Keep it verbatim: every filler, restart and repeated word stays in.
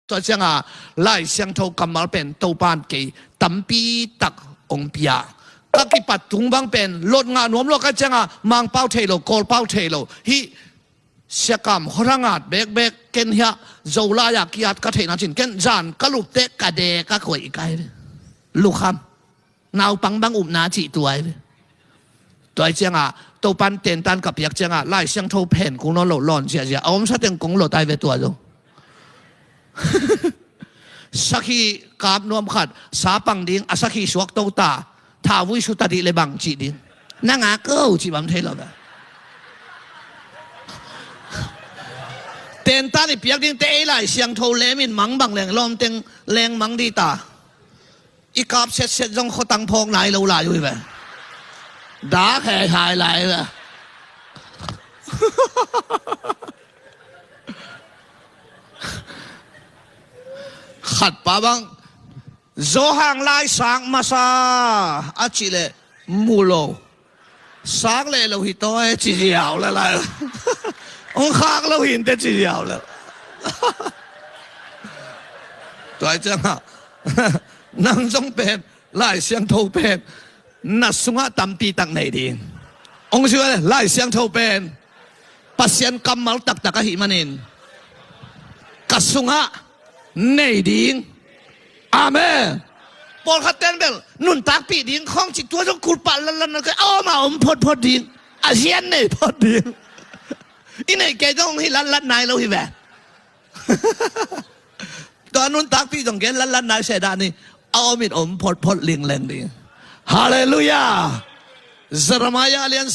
Tua cianga Lai Siangtho kammal pen Topan kei tampi tak hong pia. Ka kipat tung bang pen lot ngah nuam lo ka cianga Mangpau thei lo, Kawlpau thei lo. Hih siakam hothangat bekbek ken hiah Zolai-a kiat ka theihna cin ken zan ka lupte ka de ka koih kai ve. Lukham. Naupang bang upna cih tuai ve. Tuai cianga Topan tentan ka piak cianga Lai Siangtho phen kung nawn lo lawn ziahziah a omsa teng kong lot ai ve tua zo. Sakhi kap nuam khat, sa pang ding, a sakhi suak to ta, tha vui su ta dih le bang cih ding. Na nga ko cih bam thei lo ve. Tentan i piak dingte ei Lai Siangtho lemin mang bang leng lawmteng leng mang dih ta. I kap setset zong khotang phawk nai lo lai uh hi ve. Dak hehai lai ve. Khat pa bang Johan lai sak masa a cih leh mu lo. Sak leh lo hi tawi ci ziau le lai. Hong khak lo hi inte ci ziau le. Tuai ciangah nang zong pen Lai Siangtho pen na sungah tampi tak nei ding. Hong sua le Lai Siangtho pen Pasian kammal taktak ahih manin ka sungah nei ding. Amen. Pawlkhat ten bel nuntakpih ding khawng cih tua zong kulpah latlat na kai a om a om photphot ding. A zian nei phot ding. I neih kei zong hong hi latlat nai lo hi ve. Tua nuntakpih zong gen latlat nai se dah ni. A om in om photphot lingleng ding. Halleluiah. Jeremiah a lian